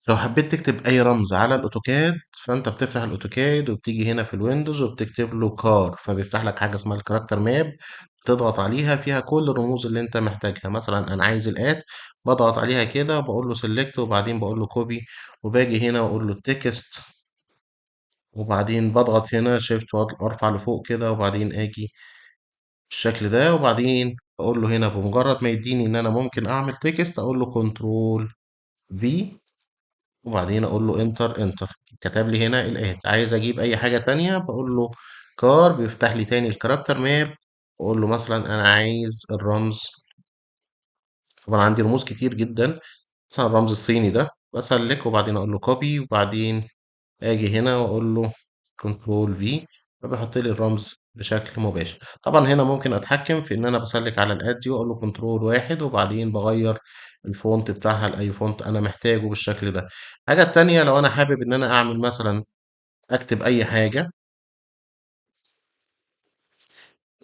لو حبيت تكتب أي رمز على الأوتوكاد فأنت بتفتح الأوتوكاد وبتيجي هنا في ال Windows وبتكتب له char، فبيفتح لك حاجة اسمها ال character map، بتضغط عليها فيها كل الرموز اللي أنت محتاجها. مثلا أنا عايز ال at، بضغط عليها كده وبقول له select وبعدين بقول له copy، وباجي هنا وأقول له text، وبعدين بضغط هنا shift وارفع لفوق كده، وبعدين اجي بالشكل ده، وبعدين اقول له هنا بمجرد ما يديني ان انا ممكن اعمل text اقول له control V، وبعدين اقول له enter enter. كتب لي هنا ال at. عايز اجيب اي حاجه تانية بقول له char، بيفتح لي تاني ال character map، واقول له مثلا انا عايز الرمز. طبعا عندي رموز كتير جدا، مثلا الرمز الصيني ده بسلك وبعدين اقول له copy، وبعدين اجي هنا واقول له control V، فبيحط لي الرمز بشكل مباشر. طبعا هنا ممكن اتحكم في ان انا بسلك على ال at دي واقول له control 1، وبعدين بغير ال font بتاعها لاي font انا محتاجه بالشكل ده. الحاجه التانية لو انا حابب ان انا اعمل مثلا اكتب اي حاجه،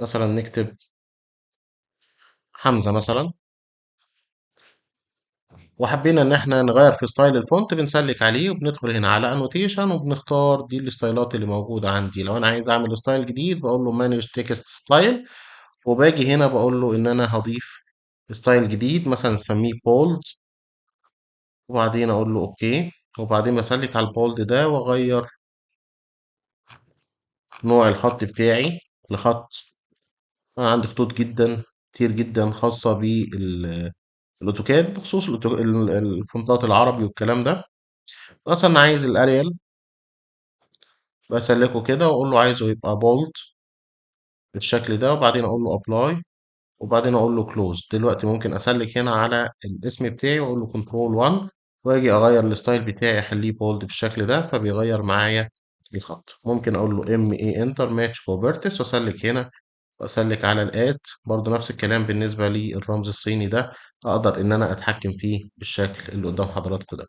مثلا نكتب حمزه مثلا، وحبينا ان احنا نغير في style ال font، بنسلك عليه وبندخل هنا على annotation وبنختار دي الستايلات اللي موجوده عندي. لو انا عايز اعمل style جديد بقول له manage text style، وباجي هنا بقول له ان انا هضيف style جديد مثلا نسميه bold، وبعدين اقول له okay، وبعدين بسلك على ال bold ده واغير نوع الخط بتاعي لخط. انا عندي خطوط جدا كتير جدا خاصه بالاوتوكاد بخصوص الفونتات العربي والكلام ده. مثلا عايز ال Arial بسلكه كده واقول له عايزه يبقى bold بالشكل ده، وبعدين اقول له apply، وبعدين اقول له close. دلوقتي ممكن اسلك هنا على الاسم بتاعي واقول له control 1، واجي اغير ال style بتاعي اخليه bold بالشكل ده، فبيغير معايا الخط. ممكن اقول له MA enter match properties واسلك هنا واسلك على ال at، برضو نفس الكلام بالنسبه للرمز الصيني ده اقدر ان انا اتحكم فيه بالشكل اللي قدام حضراتكم ده.